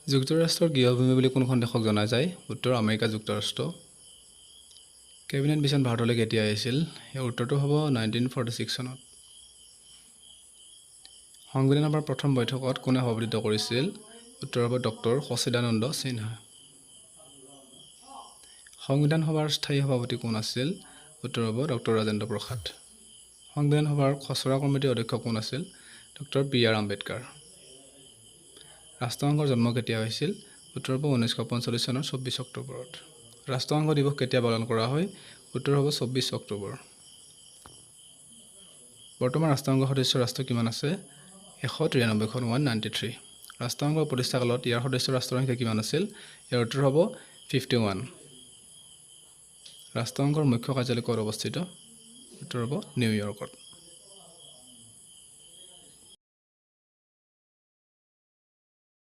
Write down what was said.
যুক্তৰাষ্ট্ৰৰ গৃহভূমি বুলি কোনখন দেশক জনা যায়? উত্তৰ আমেৰিকা যুক্তৰাষ্ট্ৰ। কেবিনেট মিছন ভাৰতলৈ কেতিয়া আহিছিল? ইয়াৰ উত্তৰটো হ'ব 1946 চনত। সংবিধান সভাৰ প্ৰথম বৈঠকত কোনে সভাপতিত্ব কৰিছিল? উত্তৰ হ'ব ডক্টৰ সচ্চিদানন্দ সিনহা। সংবিধান সভাৰ স্থায়ী সভাপতি কোন আছিল? উত্তৰ হ'ব ডক্টৰ ৰাজেন্দ্ৰ প্ৰসাদ। সংবিধান সভাৰ খচৰা কমিটিৰ অধ্যক্ষ কোন আছিল? Doctor B R Ambedkar. ৰাষ্ট্ৰসংঘৰ জন্ম কেতিয়া হৈছিল? উত্তৰ হ'ব 1945 চনৰ 24 অক্টোবৰত। ৰাষ্ট্ৰসংঘ দিৱস কেতিয়া পালন কৰা হয়? উত্তৰ হ'ব 24 অক্টোবৰ। বৰ্তমান ৰাষ্ট্ৰসংঘৰ সদস্য ৰাষ্ট্ৰ কিমান আছে? 193খন, 193। ৰাষ্ট্ৰসংঘৰ প্ৰতিষ্ঠাকালত ইয়াৰ সদস্য ৰাষ্ট্ৰৰ সংখ্যা কিমান আছিল? ইয়াৰ উত্তৰ হ'ব 51। ৰাষ্ট্ৰসংঘৰ মুখ্য কাৰ্যালয় ক'ত অৱস্থিত? উত্তৰ হ'ব নিউয়ৰ্কত।